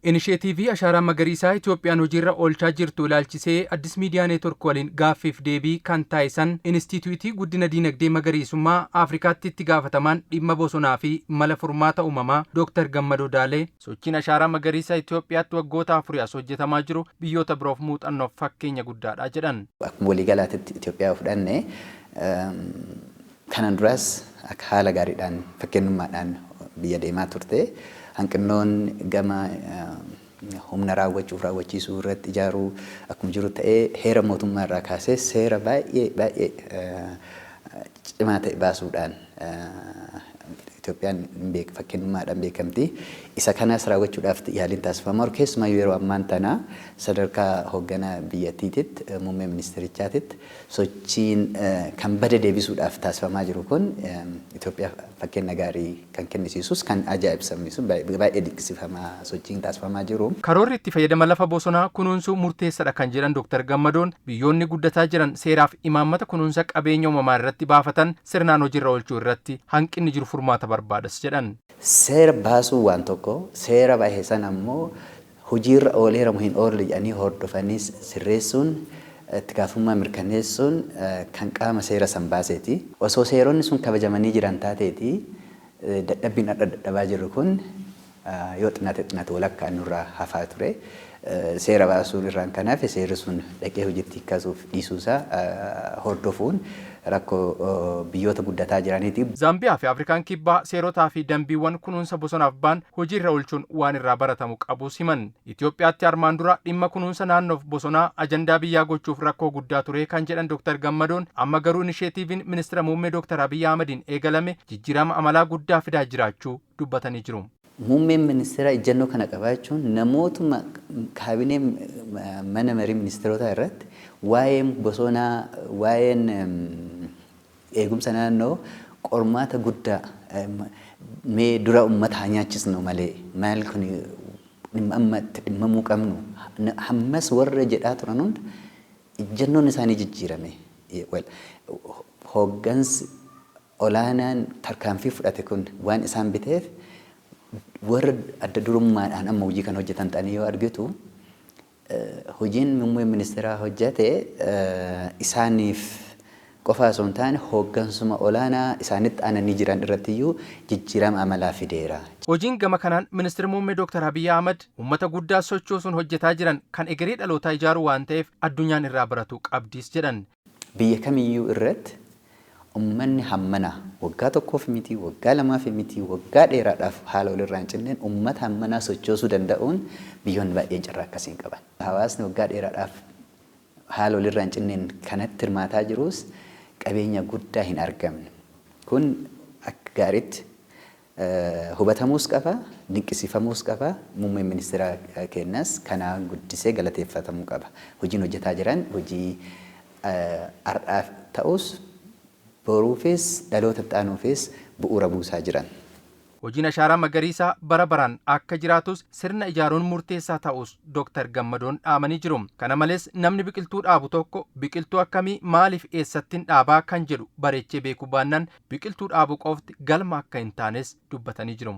Inisheetiivii Ashaaraa Magariisaa Itoophiyaan hojiirra oolchaa jirtu ilaalchisee Addis Miidiyaa Neetwork waliin gaaffiif deebii kan taasisan Inistiitiyuutii Guddina Diinagdee Magariisummaa Afrikaatti itti gaafatamaan dhimma bosonaa fi mala furmaata uumamaa Dooktar Gammadoo Daalee, sochiin Ashaaraa Magariisaa Itoophiyaatti waggoota afurii as hojjetamaa jiru biyyoota biroof muuxannoof fakkeenya guddaadha jedhan. Akkuma waliigalaatitti Itoophiyaa yoo fudhanne kanaan duraas akka haala gaariidhaan fakkeenyummaadhaan biyya deemaa turte. Hanqinnoon gama humna raawwachuuf raawwachiisuu irratti ijaaruu akkuma jiru ta'ee heera mootummaa irraa kaasee seera baay'ee baay'ee cimaa ta'e baasuudhaan Itoophiyaan fakkeenyummaadhaan beekamti. Isa kanas raawwachuudhaaf yaaliin taasifamaa jiru. Keessumayyuu yeroo ammaan tana sadarkaa hoogganaa biyyattiititti muummee ministerichaatitti sochiin kan bade deebisuudhaaf taasifamaa jiru kun Itoophiyaa fakkeenya gaarii kan kennisiisus kan ajaa'ibsiisu baay'ee dinqisiifamaa sochiin taasifamaa jiru. Karoorri itti fayyadama lafa bosonaa kunuunsuu murteessaadha kan jedhan Dooktar Gammadoon, biyyoonni guddataa jiran seeraaf imaammata kunuunsa qabeenya uumamaa irratti baafatan sirnaan hojiirra oolchuu irratti hanqinni jiru furmaata barbaadas jedhan. Seera baasuu waan tokko, seera bahe sana ammoo hojiirra ooleera moo hin oolle jedhanii hordofanii sirreessuun itti gaafatamummaa mirkaneessuun kan qaama seera san baaseeti. Osoo seeronni sun kabajamanii jiran taateeti dadhabbiin har'a dadhabaa jirru kun yoo xinnaate xinnaate walakkaa nurraa hafaa ture. Seera baasuun irraan kan hafe seerri sun dhaqee hojiitti hiikkasuuf dhiisuusaa hordofuun rakkoo biyyoota guddataa jiraniiti. Zaambiyaa fi Afrikaan Kibbaa seerotaa fi dambiiwwan kunuunsa bosonaaf ba'an hojiirra oolchuun waan irraa baratamu qabus himan. Itoophiyaatti armaan dura dhimma kunuunsa naannoof bosonaa ajandaa biyyaa gochuuf rakkoo guddaa ture kan jedhan Dooktar Gammadoon, amma garuu inisheetiiviin ministira muummee Dooktar Abiyyi Ahmadiin eegalame jijjiirama amalaa guddaa fidaa jiraachuu dubbatanii jiru. Muummeen ministeeraa ejjennoo kana qabaachuun namootuma kaabinee mana marii ministeerotaa irratti waa'een bosonaa, waa'een eegumsa naannoo qormaata guddaa mee dura uummata haa nyaachisnu malee maal kun dhimma amma itti dhimmamuu qabnu hammas warra jedhaa turan hunda ejjennoon isaanii jijjiirame. Hooggansi olaanaan tarkaanfii fudhate kun waan isaan biteef warra adda durummaadhaan amma hojii kan hojjetan ta'anii yoo argitu hojiin muummeen ministeeraa hojjete isaaniif qofa osoo hin taane hooggansuma olaanaa isaanitti aananii jiran irrattiyyuu jijjiirama amalaa fideera. Hojiin gama kanaan ministeerri muummee Dooktar Abiyyi Ahmad uummata guddaa sochoosuun hojjetaa jiran kan egeree dhalootaa ijaaru waan ta'eef addunyaan irraa baratu qabdiis jedhan. Biyya kamiyyuu irratti uummanni hammana waggaa tokkoof miti, waggaa lamaaf miti, waggaa dheeraadhaaf haala walirraa hin cinneen uummata hammanaa sochoosuu danda'uun biyyoonni baay'een carraa akkasii hin qaban. Hawaasni waggaa dheeraadhaaf haala walirraa hin cinneen kanatti hirmaataa jirus qabeenya guddaa hin argamne. Kun akka gaariitti hubatamuus qaba, dinqisiifamuus qaba. Muummeen ministeera keenyas kana guddisee galateeffatamuu qaba. Hojiin hojjetaa jiran hojii har'aaf ta'us boruufis dhaloota itti aanuufis bu'uura buusaa jiran. Hojiin ashaaraa magariisaa bara baraan akka jiraatus sirna ijaaruun murteessaa ta'us Dooktar Gammadoon dhaamanii jiru. Kana malees namni biqiltuu dhaabu tokko biqiltuu akkamii maaliif eessattiin dhaabaa kan jedhu bareechee beekuu baannaan biqiltuu dhaabuu qofti galma akka hin taanes dubbatanii jiru.